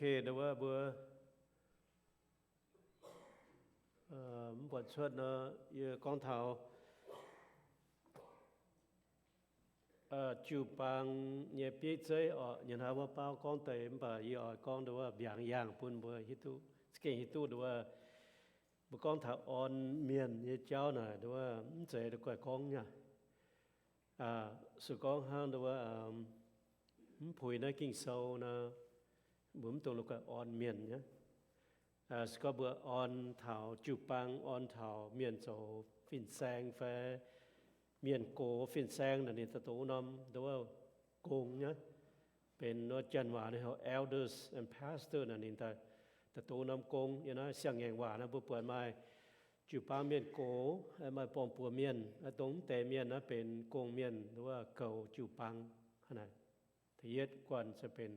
Okay, ndau wuov mbuo mv buatc cuotv nor, yie gorngv taux jiu-baang nyei bieiv zeiv oc. Nyienz hnoi wuov baav gorngv deix mv baac yie oix gorngv ndau wuov mbiaangx yaangh bun mbuo hiuv duqv, za'gengh hiuv duqv ndau wuov mbuo gorngv taux orn mienh nyei jauv naaic ndau wuov mv zeiz ndau guaih gorngv nyei. Se gorngv hnangv ndau wuov mv puix naaiv Ging-Sou nor, mbuo mv dungx ndau guaih orn mienh nyei. Se gorngv mbuo orn taux jiu-baang, orn taux mienh zoux fin-saeng fai mienh gox fin-saeng naaic, ninh daaih dongh wuov norm ndau wuov gong nyei. Benx wuov janx waac ninh heuc elders and pastor naaic, ninh daaih dongh wuov norm gong. Yiem naaiv siang-ngaengc waac naaiv mbuo buatc maaih jiu-baang mienh gox, maaih borng-buoz mienh, dongh mv deix mienh naaiv benx gong-mienh, ndau wuov goux jiu-baang. Da'yietv guanh se benx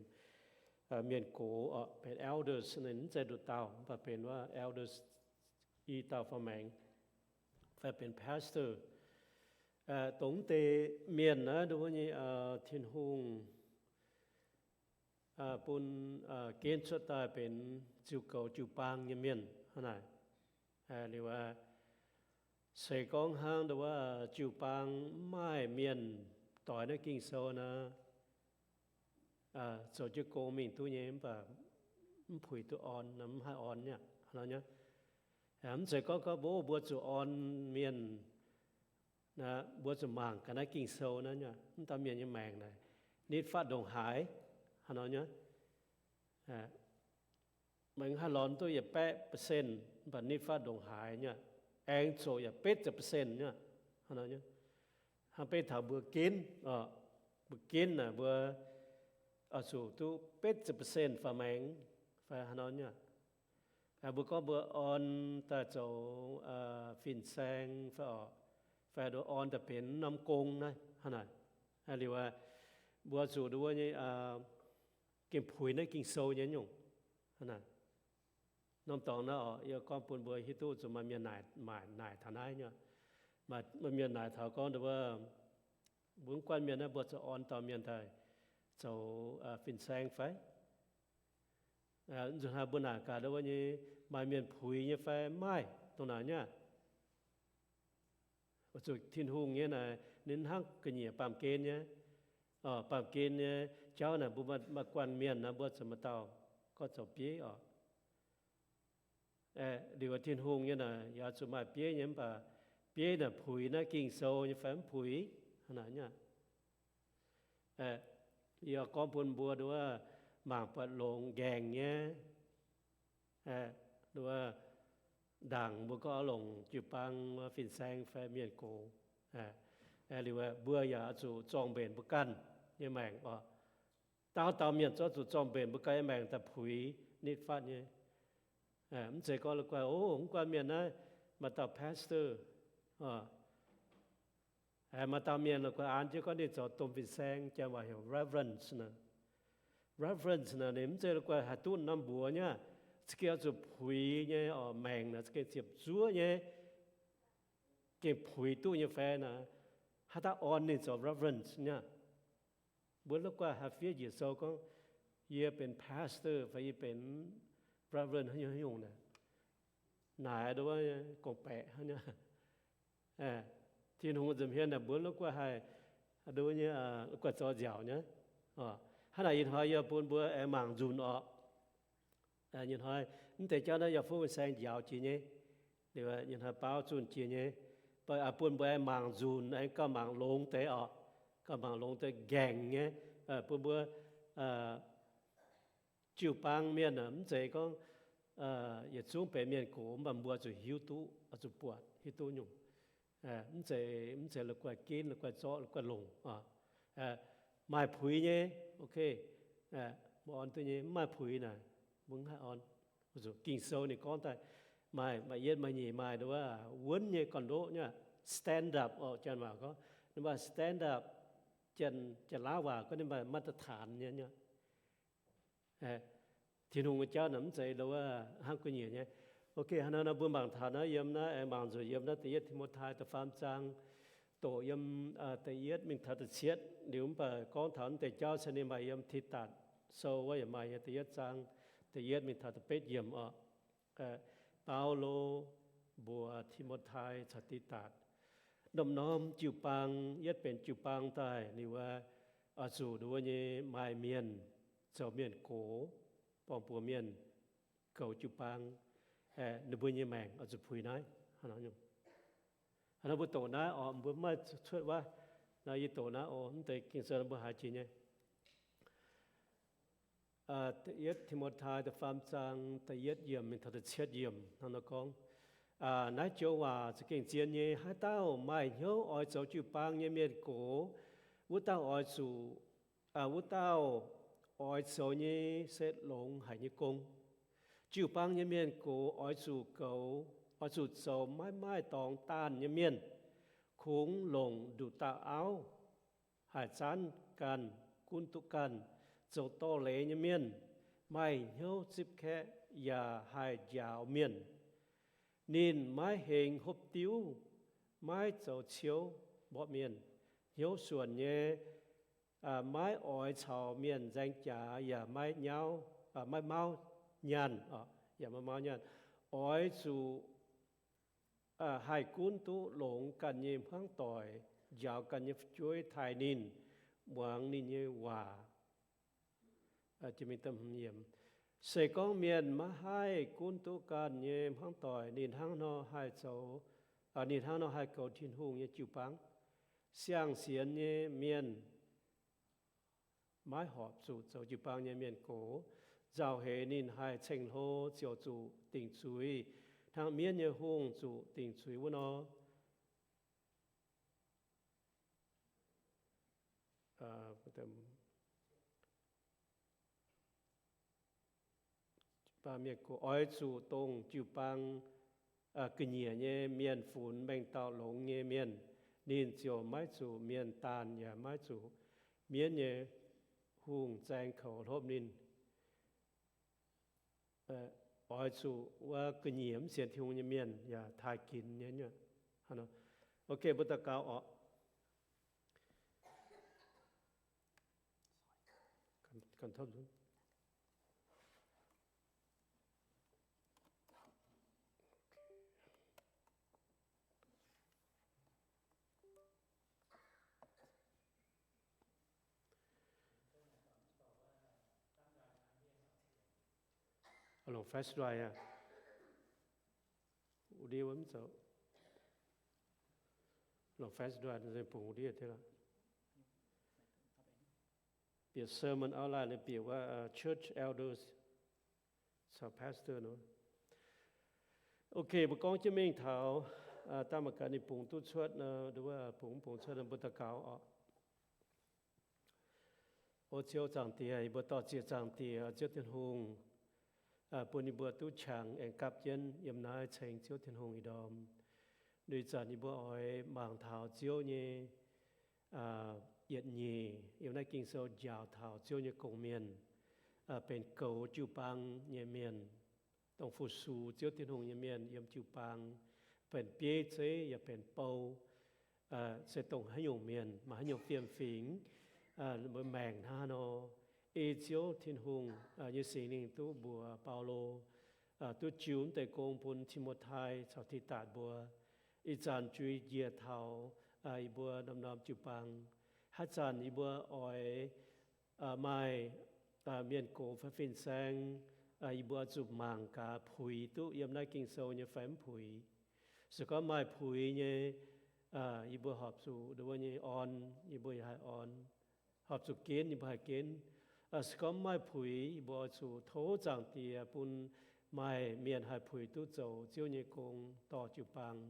mienh gox, benx elders, ninh mv zeiz nduqc dauh, mv baac benx wuov elders i dauh faaux maengx, fai benx pastor. Dongh mv deix mienh naaiv ndau wuov nyei Tin-Hungh bun genv cuotv daaih benx ziux goux jiu-baang nyei mienh hnangv naaic. Liuz aqv, se gorngv hnangv ndau wuov jiu-baang mv maaih mienh doix naaiv Ging-Sou nor, zoux jienv gong mingh duqv nyei, mv baac mv puix duqv orn, mv haih orn nyei, hnangv nor nyei. Mv zeiz gorngv gorngv mbuo, mbuo zuqc orn mienh, mbuo zuqc mangc gaax naaiv Ging-Sou naaiv nyei, mv dauh mienh nyei maengc naaic nitv fatv ndongc haaix, hnangv nor nyei. Maiv haih lorz duqv yietc baeqv percent, mv baac nitv fatv ndongc haaix nyei, aengx zoqc yaac betv ziepc percent nyei, hnangv nor nyei. Hnangv beiv taux mbuo ginv, mbuo ginv naaic mbuo oix zuqc duqv betv ziepc percent faaux maengx fai hnangv nor nyei. Mbuo gorngv mbuo orn daaih zoux fin-saeng fai oc, fai nduov orn daaih benx norm gong naaiv hnangv naaic. Liuz aqv, mbuo zuqc nduov nyei gengh puix naaiv Ging-Sou nyei nyungc. Norm dorngx naaiv oc, yie gorngv bun mbuo hiuv duqv zuqc maaih mienh naaic, naaic taux naaiv nyei. Maaih mienh naaic taux gorngv nduov, mbuo mv guanh mienh naaiv mbuo zuqc orn dauh mienh daaih zoux fin-saeng fai? Nzunc haaix mbuo naaic gaax nduov nyei, maaih mienh puix nyei fai? Maaih, dongh naaic nyei. Zuqc Tin-Hungh nyei naaic ninh hnangv ga'nyiec baamh gen nyei. Baamh gen nyei jauv naaic mbuo maaih guanh mienh naaiv mbuo zuqc maaih dauh gorngv zoux bieiv oc. Liuz Tin-Hungh nyei naaic yaac zuqc maaih bieiv nyei, mv baac bieiv naaic puix naaiv Ging-Sou nyei fai mv puix? Hnangv naaic nyei. Yie gorngv bun mbuo nduov mangc buatc longx nqaengc nyei. Nduov ndaangc mbuo gorngv longc jiu-baang, fin-saeng fai mienh gox. Liuz mbuo yaac zuqc zorng-mbenc mbuo ganh nyei maengc oc. Dauh dauh mienh zuqc zorng-mbenc mbuo ganh nyei maengc daaih puix nitv fatv nyei. Mv zeiz gorngv la'guaih, o, mv guanh mienh naaiv maaih dauh pastor, maaih dauh mienh la'guaih an jienv gorngv ninh zoux domh fin-saeng, janx waac heuc reverend naaic. Reverend naaic ninh mv zeiz la'guaih haih duqv norm mbuox nyei. Za'gengh oix zuqc puix nyei oc, maengc naaic za'gengh ziepc zuoqv nyei, gengh puix duqv nyei fai naaic, haaix dauh orn ninh zoux reverend nyei? Mbuo la'guaih haih fiev njiec sou gorngv, yie benx pastor fai yie benx reverend haaix nyungc haaix nyungc naaic. Naaic nduov gorngv-baeqc hnangv nyei. Tin-Hungh nza'hmien naaic mbuo la'guaih haih nduov nyei, la'guaih zoux nziaauc nyei. Hnangv naaic ih hnoi yie bun mbuo aengx mangc nzunc oc. Nyei hnoi mv deix jauv naaiv yaac fungv saeng njaaux jiex nyei. Liuz nyei hnoi baaux zunh jiex nyei. Bun mbuo aengx mangc nzunc, aengx gauh mangc longx deix oc. Gauh mangc longx deix nqaengc nyei, bun mbuo jiu-baang mienh mv zeiz gorngv yietc zungv benx mienh gox, mv baac mbuo zuqc hiuv duqv, zuqc buatc hiuv duqv nyungc. Mv zeiz, mv zeiz la'guaih ginv, la'guaih zorqv, la'guaih longc. Maaih puix nyei, ok, mbuo orn duqv nyei. Mv maaih puix naaic, mbuo mv haih orn. Ging-Sou ninh gorngv daaih maaih, maaih yietv maaih nyeic maaih nduov wuonv nyei gorn-ndoqv nyei, standard oc, janx waac gorngv ninh maaih standard, janx-laauv waac gorngv ninh maaih มาตรฐาน nyei. Tin-Hungh nyei jauv naaic mv zeiz nduov hnangv gu'nyuoz nyei. Ok, hnangv naaiv nor mbuo mangc taux naaiv yiem naaiv aengx mangc nzunc yiem naaiv da'yietv Ti^mo^tai da'faam zaang, doqc yiem da'yietv mingh taux da'cietv liuz, mv baac gorngv taux naaiv deix jauv se ninh maaih yiem Tidatc Sou wuov yaac maaih nyei, da'yietv zaang da'yietv mingh taux da'betv yiemc oc. Baulo mbuox Ti^mo^tai caux Tidatc, norm-norm jiu-baang, yietv benx jiu-baang daaih liuz, oix zuqc nduov nyei maaih mienh zoux mienh gox, borng-buoz mienh goux jiu-baang, ninh mbuo nyei maengc oix zuqc puix naaiv. Hnangv nor mbuo doqc naaiv oc, mbuo maiv cuotv wuov. Naaiv yie doqc naaiv oc, mv deix Ging-Sou mbuo haiz jiex nyei. Yietv Ti^mo^tai da'faam zaang da'yietv yiemc mingh taux da'cietv yiemc hnangv nor gorngv, naaiv joux waac za'gengh zien nyei. Haaix dauh maaih hnyouv oix zoux jiu-baang nyei mienh gox, wuov dauh oix zuqc, wuov dauh oix zoux nyei se longx haic nyei gong. Jiu-baang nyei mienh gox oix zuqc goux, oix zuqc zoux maiv maaih dorngx daanh nyei mienh, kungx longc nduqc dauh auv, haih zaanv ganh, gunv duqv ganh, zoux dorh leiz nyei mienh, maaih hnyouv zipv kaeqv yaac haih njaaux mienh. Ninh maiv hengx hopv diuv, maiv zoux ciouv mborqv mienh, hnyouv suonc nyei, maiv oix caux mienh nzaeng jaax, yaac maiv nyauv, maiv mauv nyaanh, yaac maiv mauv nyaanh. Oix zuqc haih gunv duqv longx ganh nyei hmuangv doic, njaaux ganh nyei fu'jueiv taaih ninh, muangx ninh nyei waac. Se gorngv mienh maiv haih gunv duqv ganh nyei hmuangv doic, ninh hnangv nor haih zoux, ninh hnangv nor haih goux Tin-Hungh nyei jiu-baang. Siang-sienx nyei mienh maiv horpc zuqc zoux jiu-baang nyei mienh gox. Nzauh heix ninh haih ceng-hlo ziouc zuqc dingc zuiz, hnangv mienv nyei hungh zuqc dingc zuiz wuov nor. Mienh gox oix zuqc dongh jiu-baang ga'nyiec nyei mienh funx mengh dauh longx nyei mienh, ninh ziouc maiv zuqc mienh daanh yaac maiv zuqc mienv nyei hungh zaeng koux hlopv ninh. Oix zuqc wuov ga'nyiec mv sienx Tin-Hungh nyei mienh yaac taaih ginx nyei. Ok, mbuo daux gaux oc. Longc flash drive aqv. Wuov ndiev wuov mv zoux. Longc flash drive bungx wuov ndiev deix lorqc. Bieqc sermon outline bieqc wuov church elders caux pastor nor. Ok, mbuo gorngv jienv mingh taux daaih mangc gaax ninh bungx duqv cuotv nor, wuov bungx mv bungx cuotv nor mbuo daux gaux oc. O Ziouv Zaangc Diex, yie mbuo dor-ziec Zaangc Diex, Ziouv Tin-Hungh, bun yie mbuo duqv qangx aengx gapv jienv yiem naaiv ceng Ziouv Tin-Hungh ih ndorm. Ih zanc yie mbuo oix mangc taux Ziouv nyei yietc nyeic yiem naaiv Ging-Sou njaaux taux Ziouv nyei gong-mienh, benx goux jiu-baang nyei mienh, dongh fu-sux Ziouv Tin-Hungh nyei mienh yiem jiu-baang, benx bieiv zeiv yaac benx bou, se dongh haaix nyungc mienh, maaih haaix nyungc fiem-fingx, mbuo maengc hnangv haaix nor. Ei Ziouv Tin-Hungh nyei Singx Lingh duqv mbuox Baulo, duqv jiu mv deix gong bun Ti^mo^tai caux Tidatc mbuo. Ih zanc juix njiec taux yie mbuo norm-norm jiu-baang. Haaix zanc yie mbuo oix maaih mienh gox fai fin-saeng, yie mbuo oix zuqc mangc gaax puix duqv yiem naaiv Ging-Sou nyei fai mv puix. Se gorngv maaih puix nyei, yie mbuo horpc zuqc nduov nyei orn, yie mbuo yaac haih orn. Horpc zuqc genv, yie mbuo haih genv. Se gorngv mv maaih puix, yie mbuo oix zuqc tov Zaangc Diex bun maaih mienh haih puix duqv zoux Ziouv nyei gong dorh jiu-baang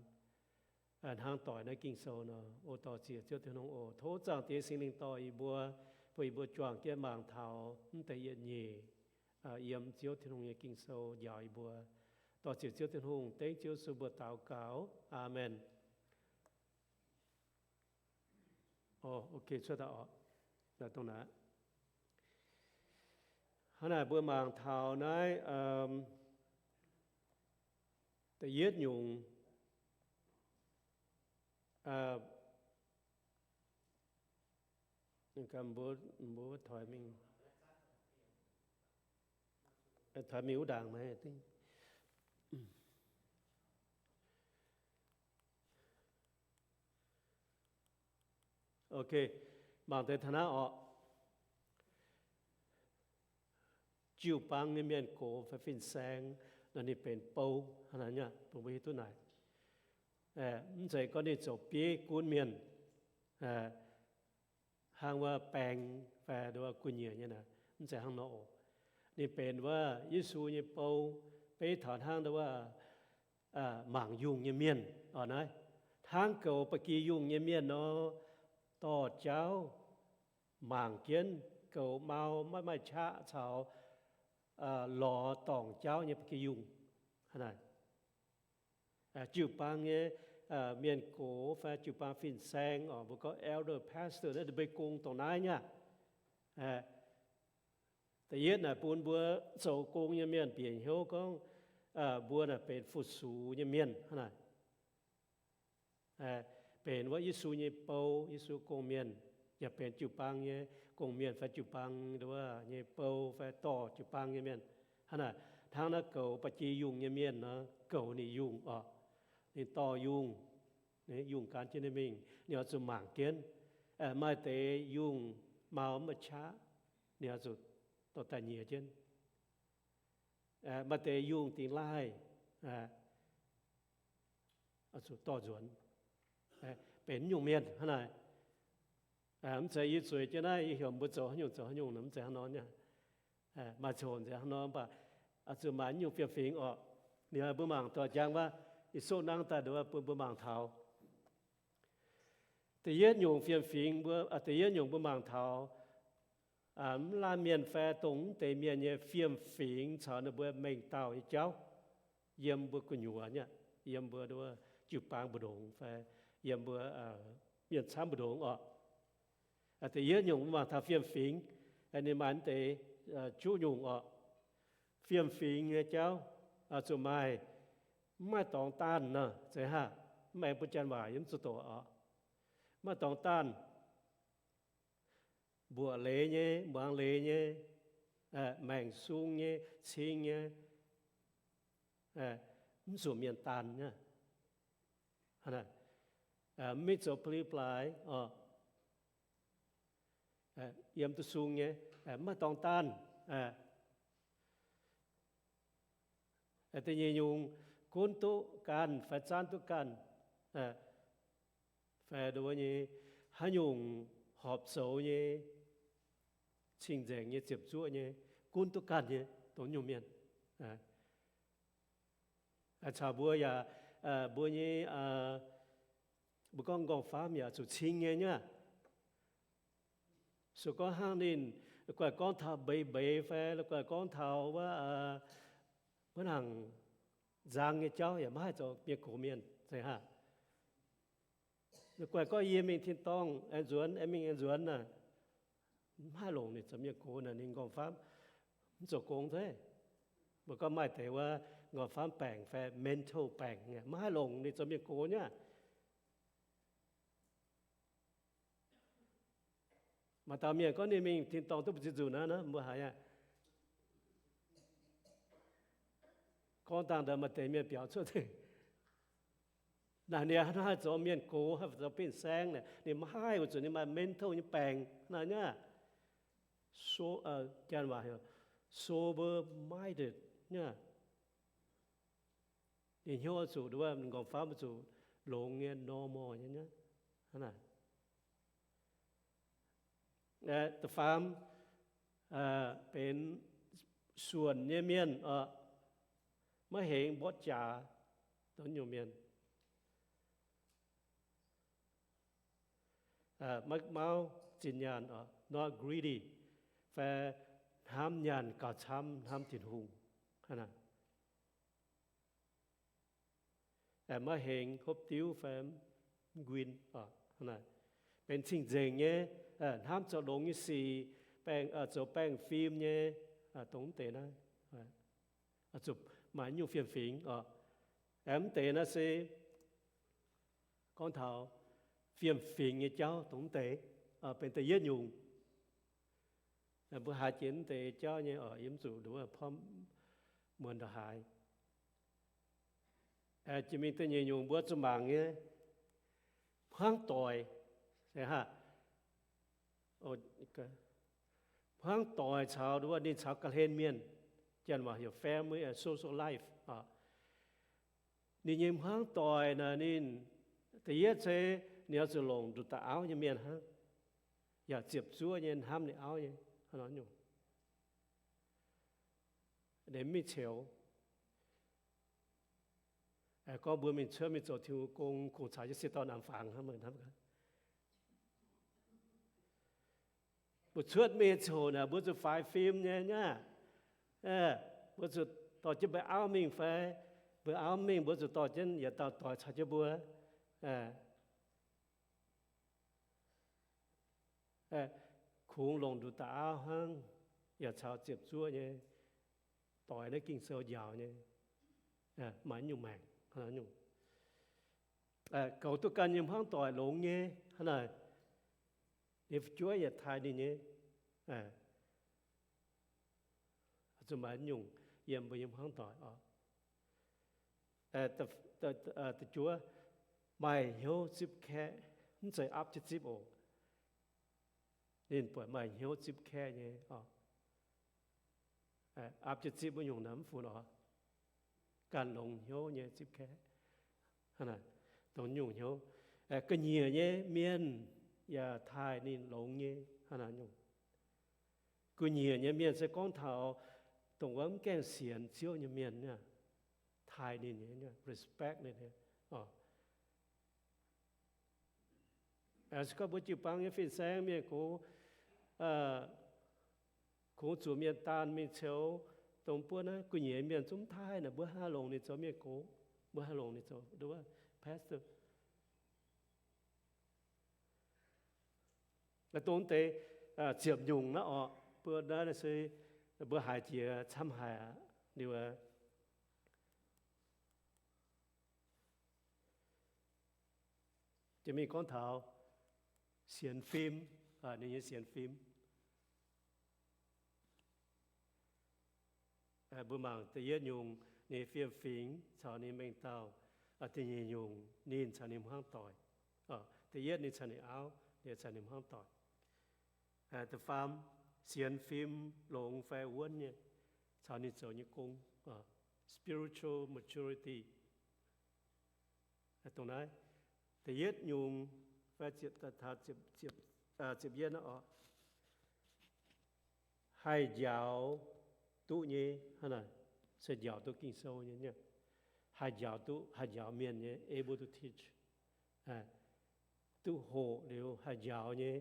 hnangv doix naaiv Ging-Sou nor. O dor-ziec Ziouv Tin-Hungh oc. Tov Zaangc Diex Singx Lingh dorh yie mbuo, bun yie mbuo juangc jienv mangc taux mv deix yietc nyeic yiem Ziouv Tin-Hungh nyei Ging-Sou njaaux yie mbuo. Dor-ziec Ziouv Tin-Hungh, dengv Ziouv Yesu mbuox daux gaux. Aamen. O, ok, cuotv daaih oc. Dongh naaiv. Hnangv naaic mbuo mangc taux naaiv da'yietv nyungc, mbuo, mbuo toix mingh. Taux mingh wuov ndaangc maiv. Ok, mangc deix taux naaiv orqc. Jiu-baang nyei mienh gox fai fin-saeng nor ninh benx bou hnangv naaic, bun mbuo hiuv duqv naaic. Mv zeiz gorngv ninh zoux bieiv gunv mienh, hnangv wuov baeng fai nduov gu'nyuoz nyei naaic, mv zeiz hnangv nor oc. Ninh benx wuov Yesu nyei bou, beiv taux hnangv nduov wuov mangc yungh nyei mienh oc naaiv. Hnangv goux ba'gi yungh nyei mienh nor, dorh jauv mangc jienv, goux mau, maiv maaih qaqv caux lorz dorngc jauv nyei ba'gi yungh. Hnangv naaic, jiu-baang nyei mienh gox fai jiu-baang fin-saeng oc, mbuo gorngv elder pastor naaiv, ninh mbuo gong dongh naaiv nyei aqv. Da'yietv naaic bun mbuo zoux gong nyei mienh bieqc hnyouv gorngv mbuo naaic benx fu-sux nyei mienh hnangv naaic. Benx wuov Yesu nyei bou, Yesu gong-mienh, yaac benx jiu-baang nyei gong-mienh fai jiu-baang nyei bou fai dorh jiu-baang nyei mienh. Hnangv naaic, hnangv naaiv goux ba'gi yungh nyei mienh nor, goux ninh yungh oc. Ninh dorh yungh, yungh gan jienv ninh mingh, ninh oix zuqc mangc jienv. Maaih deix yungh mau mv maaih qaqv, ninh oix zuqc dorh daaih nyiex jienv. Maaih deix yungh dingx laaih, oix zuqc dorh nzuonx. Benx nyungc mienh hnangv naaic. Mv zeiz yie zueiz jienv naaiv, yie heuc mbuo zoux haaix nyungc zoux haaix nyungc nor, mv zeiz hnangv nor nyei. Maaih coc nzengc hnangv nor, mv baac oix zuqc maaih nyungc fiem-fingx orqc. Ninh mbuo mangc dorh jangx wuov, yie sou nangv daaih nduov bun mbuo mangc taux. Da'yietv nyungc fiem-fingx mbuo, da'yietv nyungc mbuo mangc taux mv laanh mienh fai dongh mv deix mienh nyei fiem-fingx caux ninh mbuo mengh dauh nyei jauv yiem mbuo gu'nyuoz nyei, yiem mbuo jiu-baang mbu'ndongx fai yiem mbuo mienh camv mbu'ndongx orqc. Da'yietv nyungc mbuo mangc taux fiem-fingx, ninh maaih mv deix juqv nyungc orqc. Fiem-fingx nyei jauv zuqc maaih, mv maaih dorngx daanh nor, zeiz haah, mv aengx bun janx waac yiem zuqc doqc orqc. Mv maaih dorngx daanh, mbuoqc leiz nyei, muangx leiz nyei, maengc sung nyei, cing nyei, mv zuqc mienh daanh nyei. Mv mingh zoux peli-blaaix orqc, yiem duqv sung nyei, mv maaih dorngx daanh. Da'nyeic nyungc, gunv duqv ganh fai zaanv duqv ganh, fai nduov nyei, haaix nyungc horpc zoux nyei, cing-nzengc nyei, ziepc zuoqv nyei, gunv duqv ganh nyei, dongh nyungc mienh. Caux mbuo yaac, mbuo nyei, mbuo gorngv nqorngv-famv yaac zuqc cing nyei nyei aqv. Se gorngv hnangv ninh la'guaih gorngv taux mbeix mbeix fai la'guaih gorngv taux wuov, wuov nangc nzang nyei jauv yaac maiv haih zoux mienh gox mienh zeiz haah. La'guaih gorngv yie mingh tin-dorngh aengx nzuonx, aengx mingh aengx nzuonx naaic, maiv haih longc ninh zoux mienh gox naaic, ninh nqorngv-famv mv zoux gong zeiv. Mbuo gorngv maaih deix wuov nqorngv-famv baengc fai mental baengc, maiv haih longc ninh zoux mienh gox nyei aqv. Maaih dauh mienh gorngv ninh mingh tin-dorngh duqv mbu'ziex nzunc aqv, mbuo haiz aqv. Gorngv dangh ndau maaih deix mienh biaux cuotv deix. Naaic ninh haih zoux mienh gox, haih zoux fin-saeng naaic, ninh maiv haih weic zuqc ninh maaih mental nyei baengc naaic nyei aqv. Janx waac heuc sober-minded nyei aqv. Ninh hnyouv oix zuqc nduov, nqorngv-famv oix zuqc longx nyei, normal nyei aqv. Da'faam, benx suonc nyei mienh oc, maiv hengx mborqv jaax dongh nyungc mienh. Maiv mauv zinh nyaanh oc, not greedy, fai hnamv nyaanh gauh camv hnamv Tin-Hungh. Maiv hengx hopv diuv fai mv nquin oc. Benx cing-nzengc nyei, hnamv zoux longx nyei sic, zoux baengh fim nyei, dongh mv deix naaiv. Zuqc maaih nyungc fiem-fingx oc. Mv deix naaiv se gorngv taux fiem-fingx nyei jauv dongh mv deix, benx da'yietv nyungc. Mbuo haiz jiex mv deix jauv nyei oc, yie mv zuqc nduov, muonz ndongc haaix. Jiex mingh da'nyeic nyungc mbuo zuqc mangc nyei, hmuangv doic. Hmuangv doic caux ninh caux ga'hlen mienh, janx waac heuc family and social life. Ninh nyei hmuangv doic naaic ninh, da'yietv se ninh oix zuqc longc nduqc dauh auv nyei mienh hnangv, yaac ziepc zuoqv nyei hnamv ninh auv nyei. Ninh mingh ceux, gorngv mbuo mingh cuotv mingh zoux Tin-Hungh gong, kungx caux jienv sieqv dorn namx fangx hnangv. Mbuo cuotv mingh ziouc naaic mbuo zuqc faix fim nyei nyei. Mbuo zuqc dorh jienv mbei auv mingh fai, mbei auv mingh mbuo zuqc dorh jienv yietc dauh doic caux jienv mbuo. Kungx longc nduqc dauh auv hnangv, yaac caux ziepc zuoqv nyei doic naaiv Ging-Sou njaaux nyei, maaih nyungc maengc. Goux duqv ganh nyei hmuangv doic longx nyei hnangv naaic, ninh fu'jueiv yaac taaih ninh nyei. Zuqc maaih nyungc yiem mbuo nyei hmuangv doic oc. Da'juov, maaih hnyouv zipv kaeqv, mv zeiz aapv jienv zipv oc. Ninh buatc maaih hnyouv zipv kaeqv nyei oc. Aapv jienv zipv wuov nyungc naaiv mv funx oc. Ganh longx hnyouv nyei zipv kaeqv, dongh nyungc hnyouv. Ga'nyiec nyei mienh yaac taaih ninh longx nyei hnangv naaiv nyungc. Gu'nyiec nyei mienh se gorngv taux dongh wuov mv gaengh sienx Ziouv nyei mienh, taaih ninh nyei, respect ninh nyei. Se gorngv mbuo jiu-baang nyei fin-saeng mienh gox, kungx zuqc mienh daanh mingh ceux dongh buonv naaiv gu'nyiec mienh zungv taaih naaic, mbuo haih longc ninh zoux mienh gox, mbuo haih longc ninh zoux pastor. Dongh deix ziepc nyungc naaiv oc, mbuo naaiv se mbuo haiz jiex camv haic liuz, jiex mingh gorngv taux sienx fim, ninh nyei sienx fim. Mbuo mangc da'yietv nyungc ninh fiem-fingx caux ninh mengh dauh, da'nyeic nyungc ninh caux ninh hmuangv doic. Da'yietv ninh caux ninh auv, ninh caux ninh hmuangv doic. Da'faam, sienx fim longx fai wuonv nyei, caux ninh zoux nyei gong, spiritual maturity. Dongh naaiv da'yietv nyungc fai ziepc, ziepc yietv naaiv oc, haih njaaux duqv nyei hnangv naaic, se njaaux duqv Ging-Sou nyei, haih njaaux duqv, haih njaaux mienh nyei, able to teach, duqv hoqc liuz haih njaaux nyei,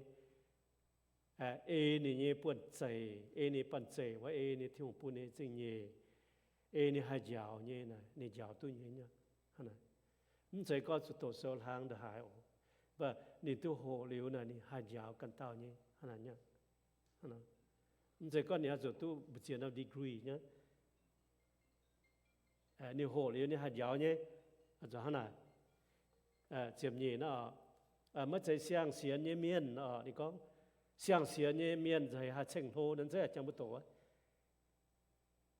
ei ninh nyei buonv-zeic, ei ninh banh zeic, wuov ei ninh Tin-Hungh bun ninh zingh nyeic, ei ninh haih njaaux nyei naaic, ninh njaaux duqv nyei. Mv zeiz gorngv zuqc doqc sou hlang ndongc haaix oc, mv baac ninh duqv hoqc liuz naaic ninh haih njaaux ganh dauh nyei hnangv naaic. Mv zeiz gorngv ninh oix zuqc duqv mbu'ziex norm degree nyei. Ninh hoqc liuz ninh haih njaaux nyei, zuqc hnangv naaic. Ziepc nyeic naaiv oc, maiv zeiz siang-sienx nyei mienh oc. Ninh gorngv siang-sienx nyei mienh nzeix haih ceng-hlo nor, mv zeiz jangx mbuo doqc.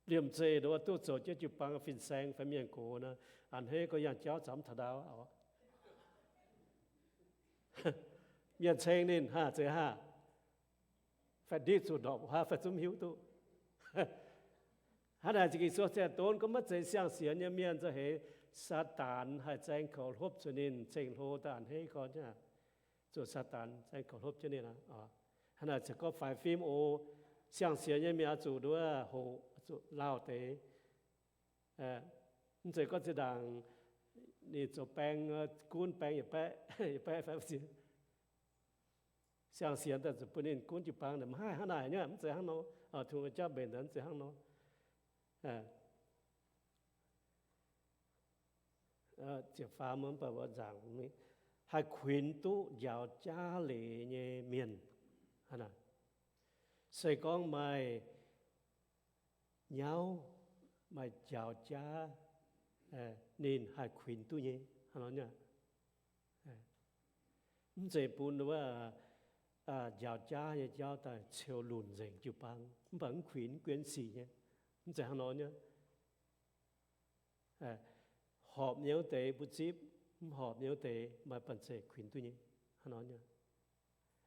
Liemh zeih nduov duqv zoux jienv jiu-baang fin-saeng fai mienh gox nor, a'hneiv gorx yangh jauv zaux mv taux ndau oc. Mienh ceng ninh haah, zeiz haah, fai ndiqv zuqc ndorpc haav fai zungv hiuv duqv. Hnangv naaic za'gengh Ging-Sou ziouc donv gorngv maiv zeiz siang-sienx nyei mienh nzauh heix Saadaan haih zaeng koux hlopv zuqc ninh ceng-hlo daaih a'hneiv gorx, zuqc Saadaan zaeng koux hlopv jienv ninh aqv. Hnangv naaic ziouc gorngv faix fim oc. Siang-sienx nyei mienh oix zuqc nduov hoqc, zuqc lauh deix. Mv zeiz gorngv zinh ndaangc ninh zoux baeng, gunv baeng yietc baeqv, yietc baeqv fai siang-sienx daaih zuqc bun ninh gunv jiu-baang, mv haih hnangv naaic nyei, mv zeiz hnangv nor. Tungx jauv mbenc daaih mv zeiz hnangv nor. Ziepc faam, mv baac nzaangc haih kuinx duqv njaaux jaav leiz nyei mienh. Se gorngv maaih nyauv, maaih njaaux jaav, ninh haih kuinx duqv nyei. Mv zeiz bun wuov njaaux jaav nyei jauv daaih ceux lunc nzengc jiu-baang, mv baac mv kuinx, mv guenx sic nyei. Mv zeiz hnangv nor nyei. Horpc nyei wuov deix mbuo zipv, mv horpc nyei wuov deix maaih banh zeic kuinx duqv nyei. Hnangv nor,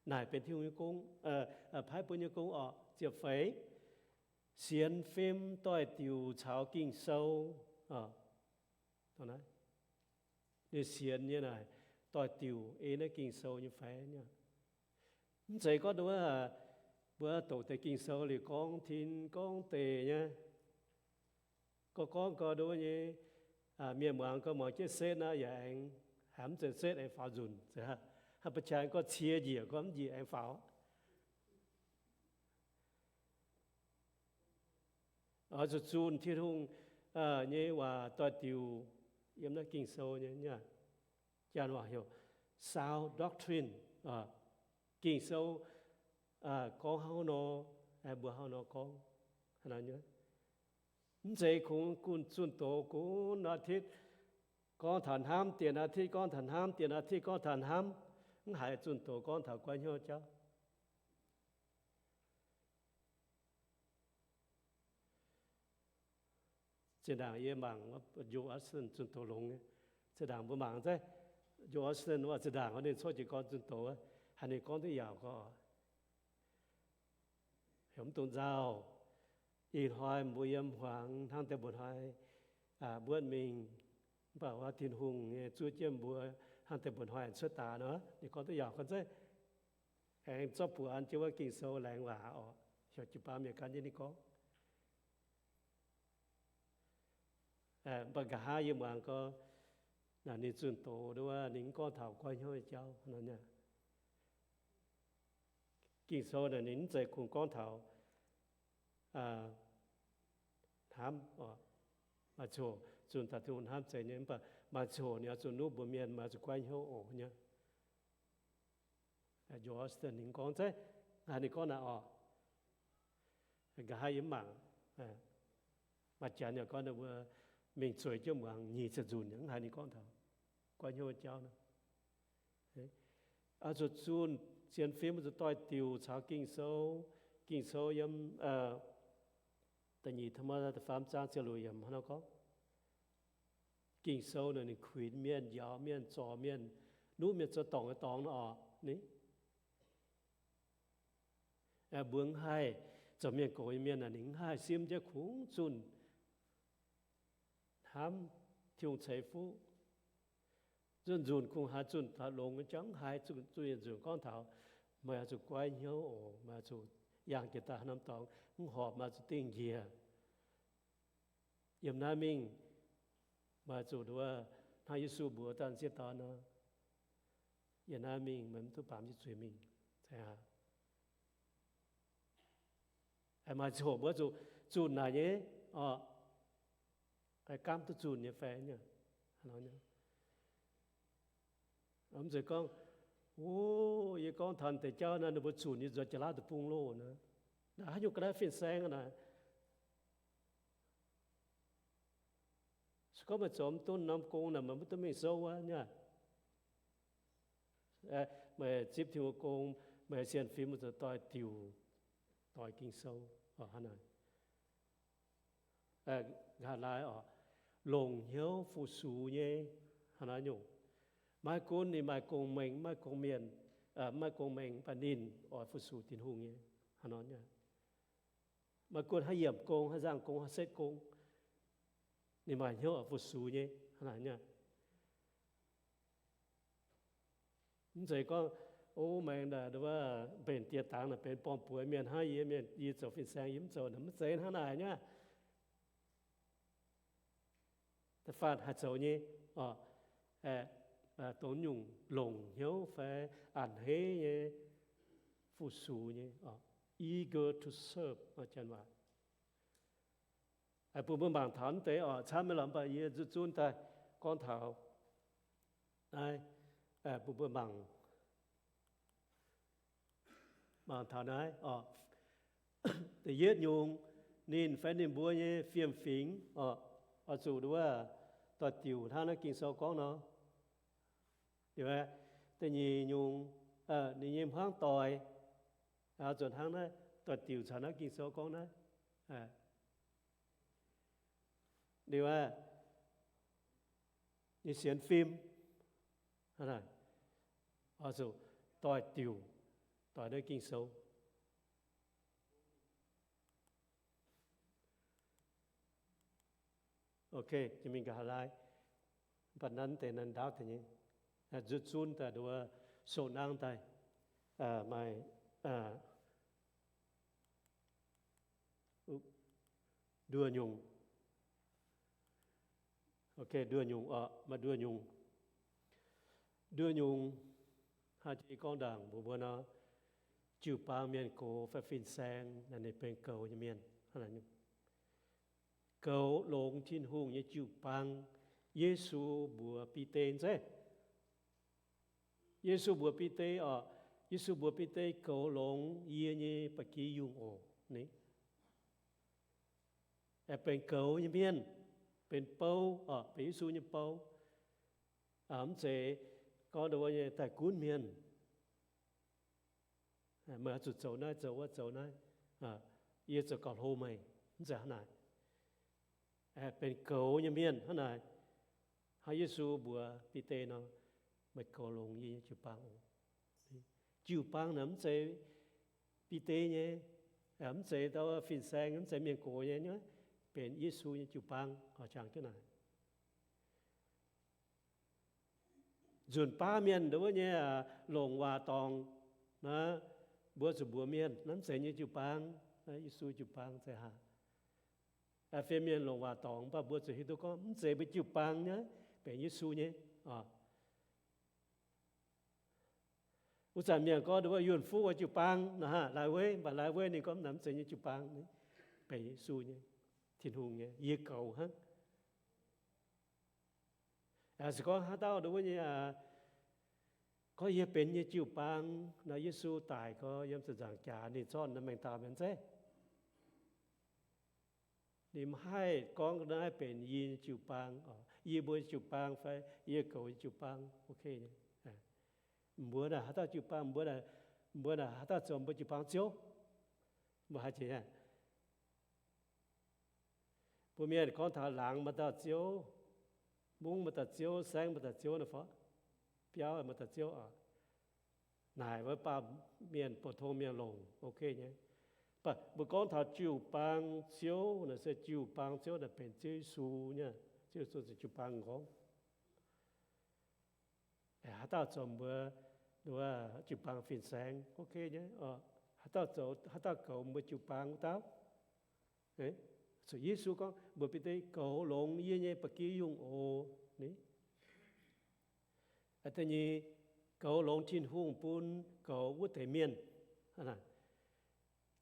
naaic benx Tin-Hungh nyei gong, paaiv bun nyei gong orqc. Ziepc feix, sienx fim doix-diuc caux Ging-Sou. Ninh sienx nyei naaic doix-diuc ei naaiv Ging-Sou nyei fai? Mv zeiz gorngv nduov, mbuo doqc deix Ging-Sou liuz gorngv tin gorngv deic nyei. Gorngv gorngv gau nduov nyei, mienh muangx gau muangx jienv setv naaiv yaac aengx haiz mv zeiz setv aengx faaux nzunc. Haaix ba'qaaiv gorngv cie njiec gorngv mv njiec aengx faaux. Oix zuqc zunh Tin-Hungh nyei waac doix-diuc yiem naaiv Ging-Sou nyei, janx waac heuc sound doctrine. Ging-Sou gorngv hnangv nor, mbuo hnangv nor gorngv. Mv zeiz kungx gunv zunh doz gunv อาทิตย์ gorngv taux hnamv, dienx อาทิตย์ gorngv taux hnamv, dienx อาทิตย์ gorngv taux hnamv, mv haiz zunh doz gorngv taux guaiv hnyouv jauv. Zinh ndaangc yie mangc Joel Osteen zunh doz longx nyei. Zinh ndaangc mbuo mangc zeiv, Joel Osteen waac zinh ndaangc ninh coqv jiez gorn zunh doz, haiz ninh gorngv duqv yaauc gorx. Heuc mv dungx nzauh. Ih hnoi mbuo yiem hmuangx hnangv deix mbuo hnoi mbuo mingh, mv baac wuov Tin-Hungh nyei zuov jienv mbuo hnangv deix mbuo hnoi cuotv daaih nor, ninh gorngv duqv yaauc gorn zeiv. Aengx zorqv buoz an jienv wuov Ging-Sou laengz waac orqc, heuc jiu-baang mienh gan jienv ninh gorngv. Mv baac nqa'haav yie muangx gorx, ninh zunh doz nduov ninh mv gorngv taux guaiv hnyouv nyei jauv nor. Ging-Sou naaic ninh mv zeiz kungx gorngv taux hnamv, maaih coc zunh taux Tin-Hungh hnamv zeiz nyei, mv baac maaih coc ninh oix zuqc nuqv mbuox mienh maaih zuqc guaiv hnyouv oc nyei. Joel Osteen ninh gorngv zeiv, ninh gorngv naaic orqc. Nqa'haav yie mv mangc. Maaih janx yaac gorngv ninh mbuo mingh zueiz jienv muangx nyic ziepc nzunc mv haiz ninh gorngv taux guaiv hnyouv jauv nor. Oix zuqc zunh, sienx fim oix zuqc doix-diuc caux Ging-Sou. Ging-Sou yiem da'nyeic Ti^mo^tai da'faam zaang ziepc luoqc yiemc hnangv nor gorngv, Ging-Sou naaic ninh kuinx mienh, njaaux mienh, zorc mienh, nuqv mienh zoux dorngc nyei dorngx nor orqc. Ninh mbuo mv haih, zoux mienh gox nyei mienh naaic ninh mv haih simv jienv kungx zunh hnamv Tin-Hungh ceix fuqv. Nzunc nzunc kungx haiz zunh taux longx nyei jauv, mv haih zunh, zunh yietc nzunc gorngv taux meih oix zuqc guaiv hnyouv oc, meih oix zuqc yangh jiex daaih haaix norm dorngx, mv horpc meih oix zuqc dingh njiec. Yiem naaiv mingh meih oix zuqc nduov hnangv Yesu mbuox dauh sieqv dorn nor, yiem naaiv mingh meih mv duqv baamz jienv zuiz mingh. Maaih ziangh hoc mbuo zuqc zunh naaic nyei orqc, gamv duqv zunh nyei fai? Mv zeiz gorngv, o, yie gorngv taux deix jauv naaiv ninh mbuo zunh yie nzuonx jaax-laauv deic-bung loh naaiv, naaiv haaix nyungc ga'naaiv fin-saeng naaic. Se gorngv meih zoux mv duqv norm gong naaic, meih mv duqv mingh souv wuov nyei. Meih zipv Tin-Hungh gong, meih sienx fim, meih zuqc doix-diuc, doix Ging-Sou, hnangv naaic. Nqa'haav laai orqc, longc hnyouv fu-sux nyei, hnangv naaiv nyungc. Maaih gunv ninh maaih gong-mengh, maaih gong-mienh, maaih gong-mengh, mv baac ninh oix fu-sux Tin-Hungh nyei, hnangv nor nyei. Maaih gunv haaix yiemc gong, haaix nzangc gong, haaix setv gong, ninh maaih hnyouv oix fu-sux nyei, hnangv naaic nyei. Mv zeiz gorngv, o, maengx mbenc dieh dangx naaic benx borng-buoz mienh hnangv yie, mienh yie zoux fin-saeng yie mv zoux naaic, mv zeiz hnangv naaic nyei. Da'faanh haih zoux nyei, dongh nyungc longc hnyouv fai a'hneiv nyei, fu-sux nyei, eager to serve, janx waac. Bun mbuo mangc taux naaiv deix oc, camv nyei lorqc, mv baac yie zunv zunv daaih gorngv taux naaiv bun mbuo mangc. Mangc taux naaiv oc. Da'yietv nyungc, ninh fai ninh mbuo nyei fiem-fingx oc, oix zuqc nduov doix-diuc hnangv naaiv Ging-Sou gorngv nor. Liuz, da'nyeic nyungc, ninh nyei hmuangv doic oix zuqc hnangv naaiv doix-diuc caux naaiv Ging-Sou gorngv naaiv. Liuz aqv, nyei sienx fim, oix zuqc doix-diuc, doix naaiv Ging-Sou. Ok, jiex mingh nqa'haav laai, mv baac nanv deix nanv ndaauv deix nyei, nzutv zunv daaih nduov, sou nangv daaih, maaih nduoh nyungc. Ok, nduoh nyungc oc, maaih nduoh nyungc. Nduoh nyungc, hnangv jiex gorngv ndaangc mbuox mbuo nor, jiu-baang mienh gox fai fin-saeng naaic ninh benx goux nyei mienh. Goux longx Tin-Hungh nyei jiu-baang. Yesu mbuox Bide zeiv, Yesu mbuox Bide oc, Yesu mbuox Bide, goux longx yie nyei ba'gi yungh oc. Ninh aengx benx goux nyei mienh, benx bou oc, benx Yesu nyei bou. Mv zeiz gorngv ndongc wuov nyei daaih gunv mienh, meih oix zuqc zoux naaiv zoux wuov zoux naaiv, yie zoux gauh hlo meih. Mv zeiz hnangv naaic. Benx goux nyei mienh hnangv naaic. Hnangv Yesu mbuox Bide nor, meih goux longx yie nyei jiu-baang oc. Jiu-baang naaic mv zeiz Bide nyei, mv zeiz dauh fin-saeng, mv zeiz mienh gox nyei, benx Yesu nyei jiu-baang oc. Jangx jienv naaic. Nzunc baav mienh ndongc wuov nyei longc waac dorngc, mbuo zuqc mbuox mienh naaiv mv zeiz nyei jiu-baang, Yesu jiu-baang zeiz haaix. Fiev mienh longc waac dorngc, mv baac mbuo zuqc hiuv duqv gorngv mv zeiz mbuo jiu-baang nyei, benx Yesu nyei. Wuov zanc mienh gorngv ndongc wuov Yunh Fuqv wuov jiu-baang nor, Lai Weiv, mv baac Lai Weiv ninh gorngv naaiv mv zeiz nyei jiu-baang, benx Yesu nyei, Tin-Hungh nyei, yie goux hnangv. Se gorngv haaix dauh ndongc wuov nyei gorngv yie benx nyei jiu-baang nor, Yesu daic gorngv yiem ziepc nzaangc jaax ninh zorqv naaiv maengx daauh mienh zeiv. Ninh mv haih gorngv naaiv benx yie nyei jiu-baang, yie mbuo nyei jiu-baang fai yie goux nyei jiu-baang, ok nyei. Mbuo naaic haaix dauh jiu-baang, mbuo naaic haaix dauh zoux mbuo jiu-baang ziouv? Mbuo haiz jiex aqv. Mbuo mienh gorngv taux laangz maaih dauh ziouv, mungv maaih dauh ziouv, saengv maaih dauh ziouv nor fai, biauv maaih dauh ziouv oc. Naaic wuov baamh mienh, pou-tong mienh longc ok nyei. Mv baac mbuo gorngv taux jiu-baang ziouv naaic se jiu-baang ziouv naaic benx Ziouv Yesu nyei. Ziouv Yesu ziouc jiu-baang gorngv, haaix dauh zoux mbuo jiu-baang fin-saeng ok nyei. Haaix dauh zoux, haaix dauh goux mbuo jiu-baang wuov dauh? Zuqc Yesu gorngv mbuox Bide, goux longx yie nyei ba'gi yungh oc. Da'nyeic, goux longx Tin-Hungh bun goux wuov deix mienh.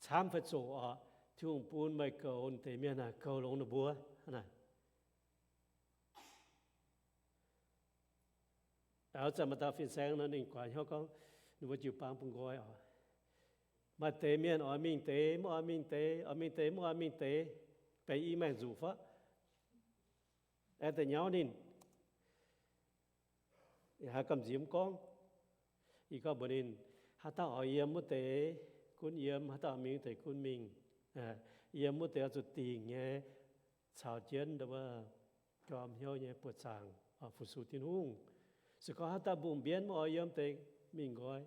Camv fai zoqc oc, Tin-Hungh bun meih goux deix mienh aah, goux longx ninh mbuo. Wuov zanc maaih dauh fin-saeng nor ninh guaax hnyouv gorngv ninh mbuo jiu-baang bun nqoi oc. Maaih deix mienh oix mingh deix, mv oix mingh deix, oix mingh deix, mv oix mingh deix, benx i maengc nzuqc fai? Aengx da'nyauv ninh haaix gamh nziex mv gorngv. Ih gorngv mbuox ninh, haaix dauh oix yiem wuov deix gunv yiem, haaix dauh oix mingh wuov deix gunv mingh. Yiem wuov deix oix zuqc dingc nyei, caux jienv ndongc wuov jorm hnyouv nyei buoqc zaangc fu-sux Tin-Hungh. Se gorngv haaix dauh mbungh mbienv mv oix yiem deix, mingh nqoi.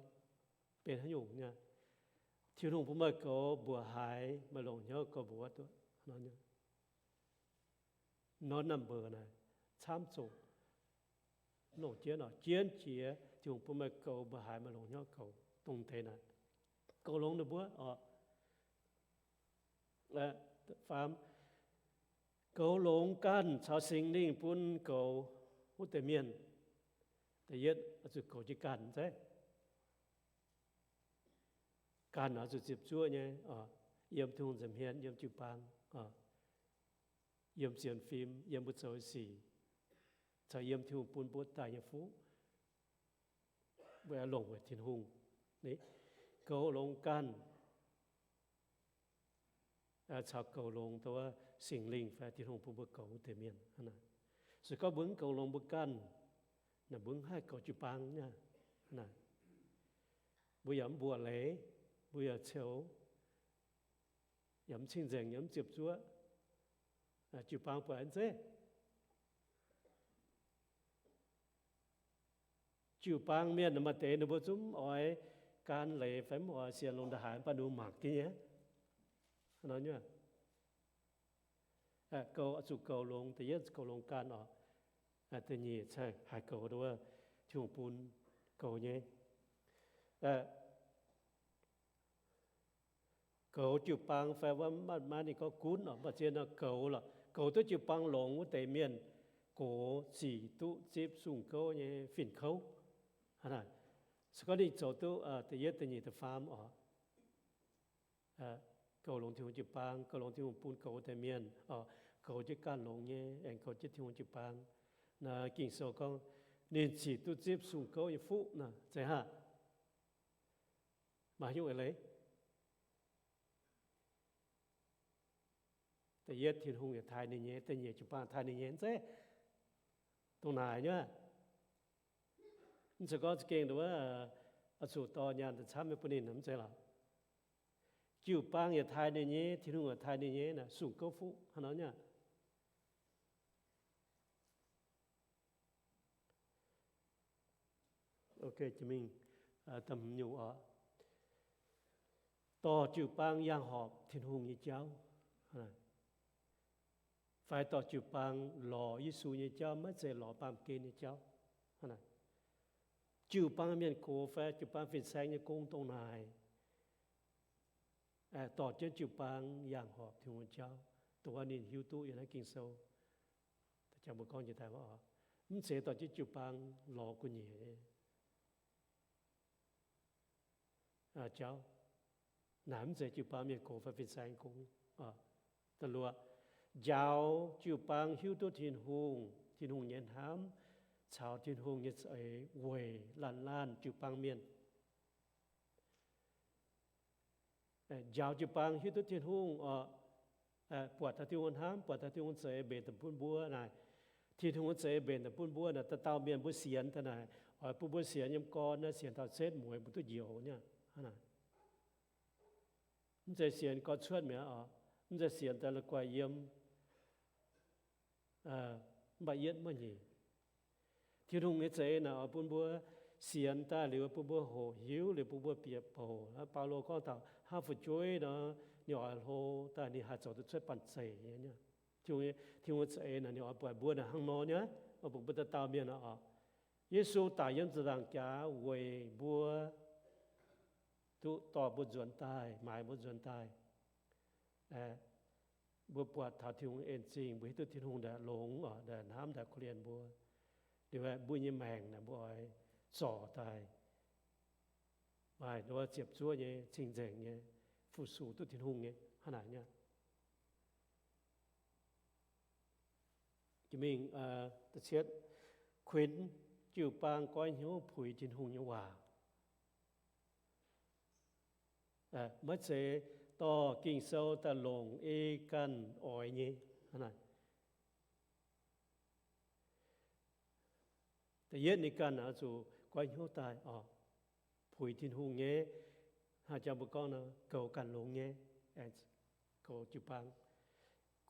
Benx haaix nyungc nyei? Tin-Hungh bun meih goux mbuoqc haaix, meih longc hnyouv goux mbuoqc duqv. Nor number naaic camv zoqc. Longc jienv oc, jienv jiex Tin-Hungh bun meih goux mbuoqc haaix, meih longc hnyouv goux dongh deix naaic. Goux longx ninh mbuo oc. Faam, goux longx ganh caux Singx Lingh bun goux wuov deix mienh. Da'yietv, oix zuqc goux jienv ganh zeiv. Ganh oix zuqc ziepc zuoqv nyei, yiem Tin-Hungh nza'hmien, yiem jiu-baang, yiem sienx fim, yiem mbuo zoux sic, caux yiem Tin-Hungh bun mbuo daaih nyei fuqv, weic longc weic Tin-Hungh. Goux longx ganh caux goux longx dongh wuov Singx Lingh fai Tin-Hungh bun mbuo goux wuov deix mienh. Se gorngv mbuo mv goux longx mbuo ganh, naaic mbuo mv haih goux jiu-baang nyei. Mbuo yaac mv mbuoqc leiz, mbuo yaac ceux, yaac mv cing-nzengc, yaac mv ziepc zuoqv, jiu-baang buatc mv zeiz. Jiu-baang mienh maaih deix ninh mbuo zungv mv oix gan leiz fai mv oix sienx longx ndongc haaix, mv baac ninh mbuo mangc jienv nyei. Goux, zuqc goux longx, da'yietv goux longx ganh oc. Da'nyeic haih goux nduov Tin-Hungh bun goux nyei. Goux jiu-baang fai wuov, maiv maaih ninh gorngv gunv oc, mv baac zien nor goux lorqc, goux duqv jiu-baang longx wuov deix mienh gox zic duqv zipv sung gouv nyei fin-kouv. Se gorngv ninh zoux duqv da'yietv, da'nyeic, da'faam oc, goux longx Tin-Hungh jiu-baang, goux longx Tin-Hungh bun goux wuov deix mienh oc, goux jienv ganh longx nyei, aengx goux jienv Tin-Hungh jiu-baang. Naaiv Ging-Sou gorngv ninh zic duqv zipv sung gouv nyei fuqv nor, zeiz haav? Maaih nyungc eix leiz? Da'yietv, Tin-Hungh yaac taaih ninh nyei. Da'nyeic, jiu-baang taaih ninh nyei. Mv zeiz, dongh naaic nyei. Mv zeiz gorngv za'gengh nduov oix zuqc dorh nyaanh daaih camv nyei bun ninh, mv zeiz lorqc. Jiu-baang yaac taaih ninh nyei, Tin-Hungh yaac taaih ninh nyei, sung gouv fuqv hnangv nor nyei. Mingh, dorh jiu-baang yangh horpc Tin-Hungh nyei jauv, fai dorh jiu-baang lorz Yesu nyei jauv, maiv zeiz lorz baamh gen nyei jauv. Jiu-baang mienh gox fai jiu-baang fin-saeng nyei gong dongh naaic, dorh jienv jiu-baang yangh horpc Tin-Hungh nyei jauv, dongh wuov ninh hiuv duqv yiem naaiv Ging-Sou. Mv zeiz dorh jienv jiu-baang lorz gu'nyuoz nyei jauv. Naaic mv zeiz jiu-baang mienh gox fai fin-saeng gong. Da'luoqc, njaaux jiu-baang hiuv duqv Tin-Hungh, Tin-Hungh nyei hnamv caux Tin-Hungh nyei za'eix weic laanh laanh jiu-baang mienh. Njaaux jiu-baang hiuv duqv Tin-Hungh oc, buatc taux Tin-Hungh hnamv, buatc taux Tin-Hungh za'eix mbenc daaih bun mbuo naaic. Tin-Hungh za'eix mbenc daaih bun mbuo naaic, dauh dauh mienh mbuo sienx daaih naaic, oix bun mbuo sienx yiem gorn naaiv, sienx taux setv mueiz mbuo duqv njoux nyei. Mv zeiz sienx gorn cuotv mi'aqv oc. Mv zeiz sienx daaih la'guaih yiem, mv baac yietv maiv nyeic. Tin-Hungh nyei za'eix naaic oix bun mbuo sienx daaih liuz bun mbuo hoqc hiuv, liuz bun mbuo bieqc bouc. Baulo gorngv taux hnangv fu'jueiv nor, ninh oix hlo daaih ninh haih zoux duqv cuotv banh zeic nyei. Tin-Hungh nyei za'eix naaic ninh oix buatc mbuo naaic hnangv nor nyei, oix bun mbuo dauh dauh mienh naaic oc. Yesu daic yiem ziepc nzaangc jaax weic mbuo, duqv dorh mbuo nzuonx daaih, maaiz mbuo nzuonx daaih. Mbuo buatc taux Tin-Hungh en zingh, mbuo hiuv duqv Tin-Hungh ndaaic longx oc, ndaaic hnamv, ndaaic korv-lienh mbuo. Liuz mbuo nyei maengc naaic mbuo oix zorc daaih maaih nduov ziepc zuoqv nyei, cing-nzengc nyei, fu-sux duqv Tin-Hungh nyei hnangv naaic nyei. Mingh, kuinx jiu-baang goiv hnyouv puix Tin-Hungh nyei waac. Maiv zeiz dorh Ging-Sou daaih longc ei ganh oix nyei. Da'yietv ninh ganh oix zuqc goiv hnyouv daaih oc, puix Tin-Hungh nyei. Hnangv jang mbuo gorngv nor, goux ganh longx nyei, goux jiu-baang,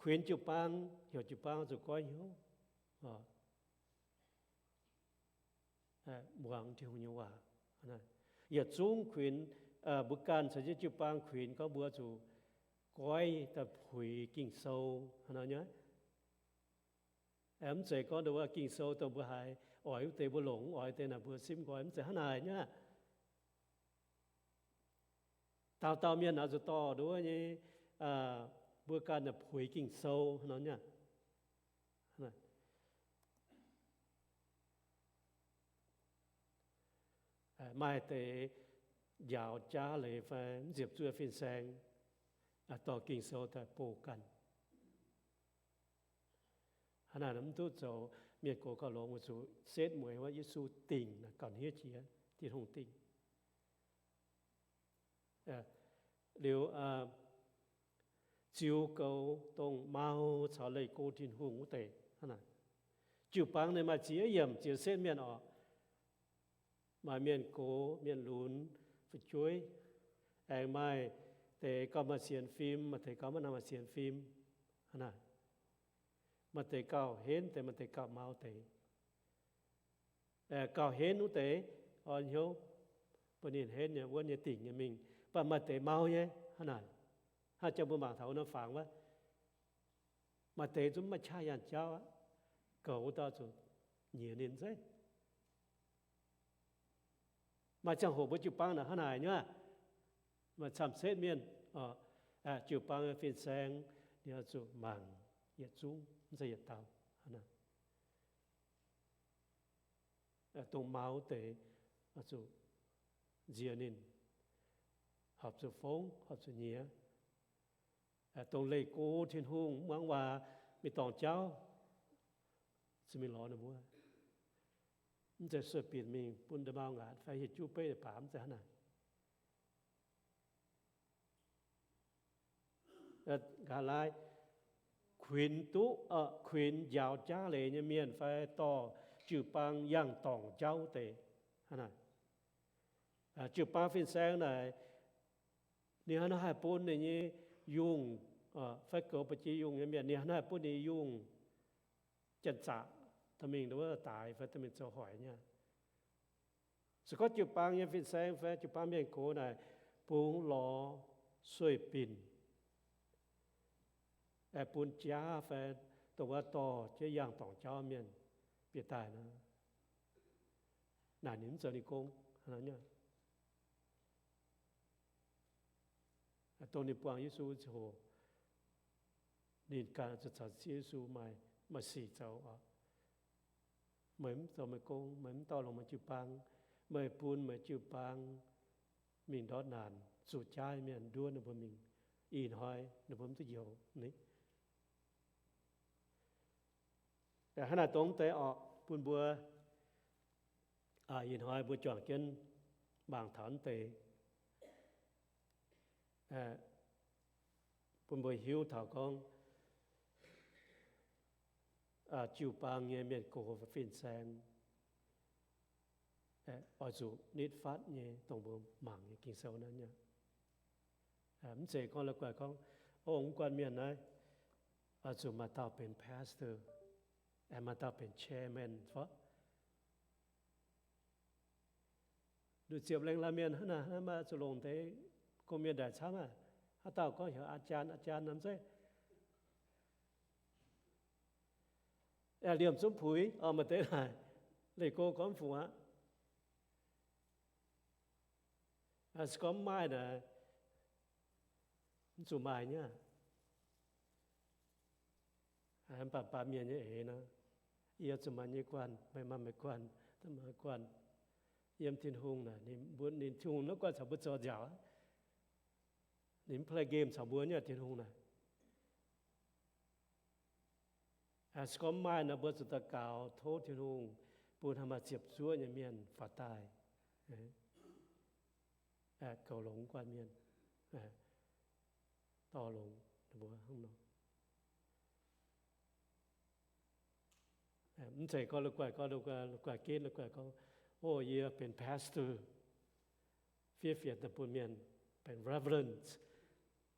kuinx jiu-baang, heuc jiu-baang zuqc goiv hnyouv, muangx Tin-Hungh nyei waac. Yietc zungv kuinx, mbuo ganh caux jienv jiu-baang kuinx gorngv mbuo zuqc goiv daaih puix Ging-Sou hnangv nor nyei. Mv zeiz gorngv nduov Ging-Sou dongh mbuo haiz oix wuov deix mbuo longc, mv oix deix naaic mbuo simv nqoi, mv zeiz hnangv naaic nyei. Dauh dauh mienh oix zuqc dorh nduov nyei, mbuo ganh puix Ging-Sou hnangv nor nyei. Maaih deix njaaux jaav leiz fai mv ziepc zuoqv fin-saeng dorh Ging-Sou daaih bouh ganh. Hnangv naaic mv duqv zoux mienh gox gauh longx, weic zuqc setv mueiz wuov Yesu dingc naaic gauh hniev jiex, Tin-Hungh dingc. Liuz, ziux goux dongh mau caux leih go Tin-Hungh wuov deix. Jiu-baang ninh maaih ziex yiemc ziex setv mienh oc. Maaih mienh gox, mienh lunx, fu'jueiv. Aengx maaih deix gauh maaih sienx fim, maaih deix gauh maiv nangc maaih sienx fim. Maaih deix gauh henv deix, maaih deix gauh mau deix. gauh henv wuov deix, orn hnyouv, bun ninh henv nyei wuonv nyei dingc nyei mingh. Mv baac maaih deix mau nyei hnangv naaic. Hnangv jang mbuo mangc taux wuov norm fangx wuov, maaih deix zungv maiv qaqv yangh jauv aqv, goux wuov dauh zuqc nyiex ninh zeiv. Maaih ziangh hoc mbuo jiu-baang naaic hnangv naaic nyei, maaih camv-setv mienh, jiu-baang fin-saeng, ninh oix zuqc mangc yietc zungv, mv zeiz yietc dauh. Dongh mau deix oix zuqc nziex ninh, horpc zuqc fongv, horpc zuqc nyiex. Dongh leih go Tin-Hungh, muangx waac, mingh dorngc jauv, zuqc mingh lorz ninh mbuo. Mv zeiz sueih binc mingh bun nda'maauh ngaatc fai hieh juv beiv baac, mv zeiz hnangv naaic. Nqa'haav laai, kuinx duqv, kuinx njaaux jaav leiz nyei mienh fai dorh jiu-baang yangh dorngc jauv deix. Jiu-baang fin-saeng naaic, ninh hnangv naaiv haih bun ninh nyei yungh fai goux ba'gi yungh nyei mienh, ninh hnangv naaiv haih bun ninh nyei yungh janx-zaqc dorh mingh wuov daaix fai dorh mingh zoux hoic nyei. Se gorngv jiu-baang nyei fin-saeng fai jiu-baang mienh gox naaic bungx lorz sueih binc, aengx bun jaav fai dongh wuov dorh jienv yangh dorngc jauv mienh bieqc daaih nor, naaic ninh mv zoux ninh gong. Dongh ninh buangh Yesu ziangh hoc, ninh ganh zuqc caux Ziouv Yesu maaih, maaih sic zoux oc. Meih mv zoux meih gong, meih mv dorh longc meih jiu-baang, meih bun meih jiu-baang mingh ndortv naanc, zuqc jaav mienh nduov ninh mbuo mingh. Ih hnoi ninh mbuo mv duqv njoux ni. Hnangv naaic dongh deix oc, bun mbuo, ih hnoi mbuo juangc jienv mangc taux deix, bun mbuo hiuv taux gorngv jiu-baang nyei mienh gox fin-saeng oix zuqc nitv fatv nyei dongh mbuo mangc nyei Ging-Sou naaiv nyei. Mv zeiz gorngv la'guaih gorngv, o, mv guanh mienh naaiv oix zuqc maaih dauh benx pastor, maaih dauh benx chairman fov. Nduqc ziepc lengh laaix mienh hnangv naaic, hnangv maaih zuqc longc deix gong-mienh ndaaic camv aqv. Haaix dauh gorngv heuc อาจารย์ อาจารย์ nor mv zeiz. Liemh zungv puix, maaih deix naaic leih go gorngv mv fungc aqv. Se gorngv mv maaih naaic, mv zuqc maaih nyei aqv. Mv baac baamh mienh nyei eix nor, yie zuqc maaih yie guanh, meih maaih meih guanh, da'maaih guanh. Yiem Tin-Hungh naaic, ninh mbuo, ninh Tin-Hungh naaiv guanh caux mbuo zoux nziaauc aqv. Ninh mv play game caux mbuo nyei aqv, Tin-Hungh naaic. Se gorngv maaih nor, mbuo zuqc daux gaux tov Tin-Hungh bun haih maaih ziepc zuoqv nyei mienh faaux daaih, goux longx guanh mienh, dorh longx ninh mbuo hnangv nor. Mv zeiz gorngv la'guaih, gorngv la'guaih, la'guaih ginv, la'guaih gorngv, o, yie benx pastor, fiev fienx daaih bun mienh benx reverend.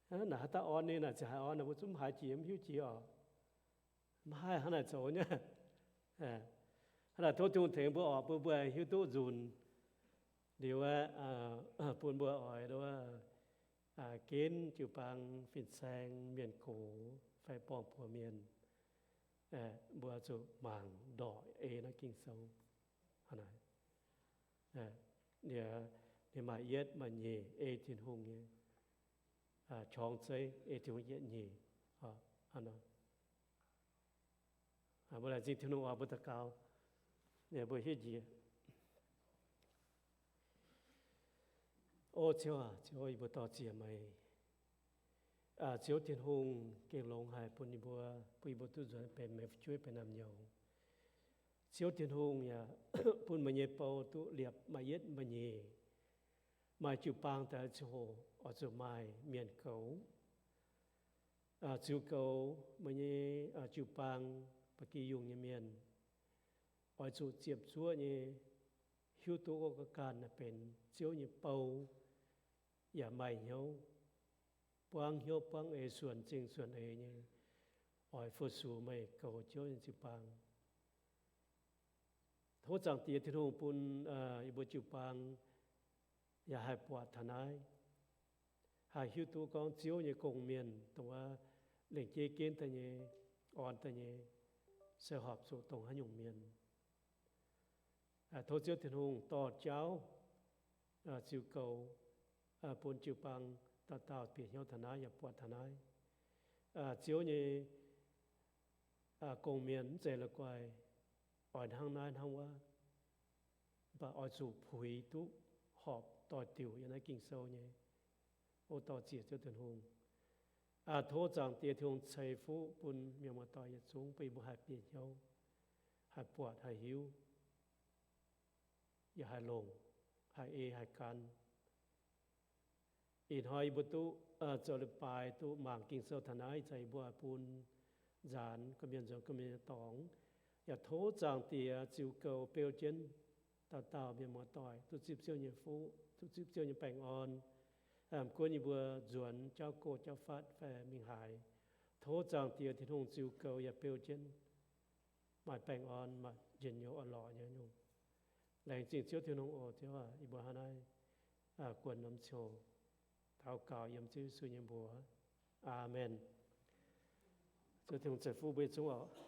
Naaic haaix dauh orn ninh naaic, ziouc haiz orn, mbuo zungv mv haiz jiex, mv hiuv jiex oc. Mv haih hnangv naaic zoux nyei. Hnangv naaic tov Tin-Hungh tengx mbuo oc, bun mbuo hiuv duqv nzunc liuz, bun mbuo oix ginv jiu-baang fin-saeng, mienh gox fai borng-buoz mienh, mbuo zuqc mangc ndorqc ei naaiv Ging-Sou. Ninh maaih yietv maaih nyeic ei Tin-Hungh nyei, qorngv zeiv ei Tin-Hungh yietv nyeic. Mbuo laengz zingh Tin-Hungh oc, mbuo daux gaux, mbuo hiuv jiex. O Ziouv aac, Ziouv, yie mbuo dor-ziec meih. Ziouv Tin-Hungh gengh longx haic bun yie mbuo, bun yie mbuo duqv nzuonx benx meih fu'jueiv benx naamh nyouz. Ziouv Tin-Hungh yaac bun meih nyei bou duqv liepc maaih yietv maaih nyeic. Maaih jiu-baang daaih ziangh hoc oix zuqc maaih mienh goux, ziux goux meih nyei jiu-baang ba'gi yungh nyei mienh. Oix zuqc ziepc zuoqv nyei hiuv duqv gorngv ganh naaiv benx Ziouv nyei bou, yaac maaih hnyouv buangv hnyouv buangv eix, suonc zingh suonc eix nyei, oix fu-sux meih goux Ziouv nyei jiu-baang. Tov Zaangc Diex Tin-Hungh bun yie mbuo jiu-baang yaac haih buatc taux naaiv, haih hiuv duqv gorngv Ziouv nyei gong-mienh dongh wuov lengc jeiv jienv daaih nyei, orn daaih nyei, se horpc zuqc dongh haaix nyungc mienh. Tov Ziouv Tin-Hungh dorh jauv, ziux goux bun jiu-baang dauh dauh bieqc hnyouv taux naaiv yaac buatc taux naaiv. Ziouv nyei gong-mienh mv zeiz la'guaih oix hnangv naaiv hnangv wuov, mv baac oix zuqc puix duqv horpc doix-diuc yiem naaiv Ging-Sou nyei. O dorh ziec Ziouv Tin-Hungh. Tov Zaangc Diex Tin-Hungh ceix fuqv bun mienh muoz-doic yietc zungv bun yie mbuo haih bieqc hnyouv, haih buatc, haih hiuv, yaac haih longc, haih ei, haih gan. Ih hnoi yie mbuo duqv zoux leiz-baaix duqv mangc Ging-Sou taux naaiv, ih zanc yie mbuo bun nzaanx gorqv-mienh nzuonx gorqv-mienh nyei dorngx. Yaac tov Zaangc Diex ziux goux beu jienv dauh dauh mienh muoz-doic duqv zipv Ziouv nyei fuqv, duqv zipv Ziouv nyei baengh orn. Mv gunv yie mbuo nzuonx jauv go jauv fatv fai mingh haaix, tov Zaangc Diex Tin-Hungh ziux goux yaac beu jienv maaih baengh orn, maaih njien-youh orn-lorqc nyei nyungc. Laengz zingh Ziouv Tin-Hungh oc. Ziouv aac, yie mbuo hnangv naaiv guon norm qiu daux gaux yiem Ziouv Yesu nyei mbuox. Aamen. Ziouv Tin-Hungh ceix fuqv mbuo yietc zungv oc.